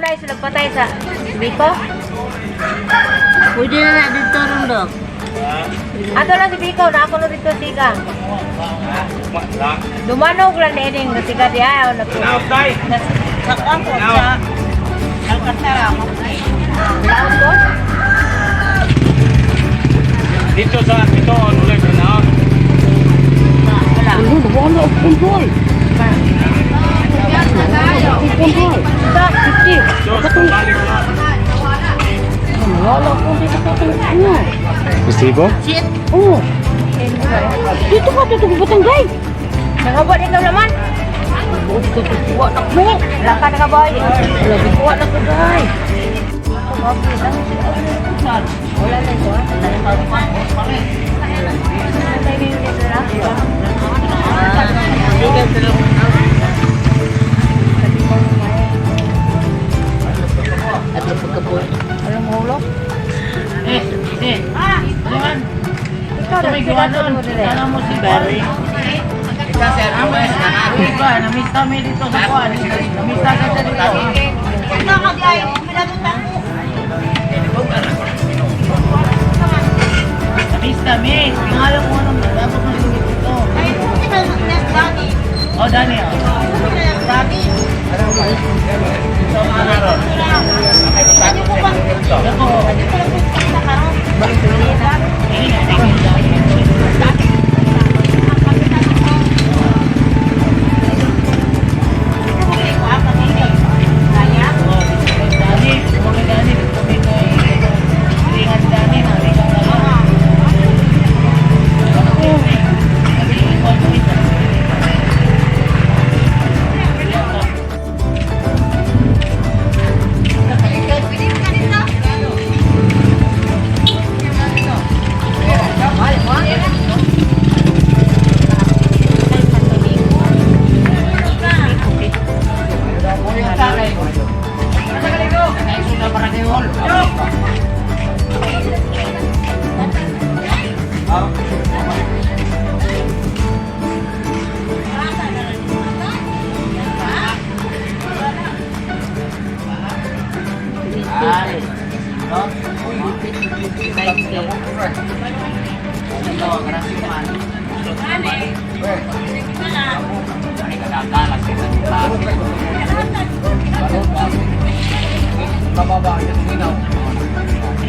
Wala sila patay sa Biko. Pwede na na dito ron, Dok. Ato lang si Biko, na ako na dito siga. Dumanog lang na ining siga di ayaw na po. Sa kwan ko, sa Alcantara. Laot ko? Dito sa dito on ulit na. Wala. Wala akong boy. Akong boy. 50. Balik na. Wala akong dito sa ano. Resibo? Shit! Oh. Dito ka dito sa Batangay. Nakabot ikaw naman. Kuha na ko. Wala ka nakaboy. Lagi kuha na ko day. Wala na ito ah. At pagkabuhay. Alam mo hulog? Eh, eh. Ah! Ikaw na, sila to mo dire. mo si Barry? Iba, namiss kami dito sa kuwan. Namiss ka sa dito. Namiss kami. Tingala mo anong dapat mo dito. Oh, Dani. Oh. Dani, mga Dani, dito kami kay Ringan Dani, na Ringan Dani.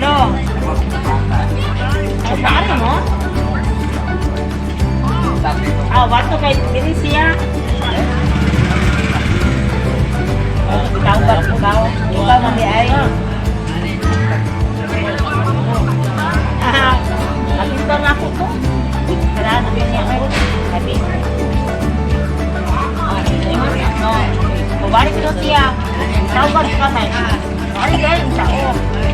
Hello. Saan mo? Ah, wato kay diri siya. Ikaw ba? Ikaw? Ikaw mami ay. Ah, nakita na ako to. Tara, niya ako. Sabi. Ah, no. Balik ko siya. Tawag ka man. Ay, guys, sao.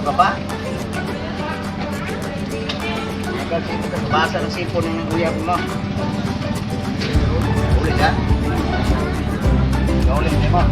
Ka pa? Basa ng sipon ng uyab mo. Ulit ha? Ulit mo.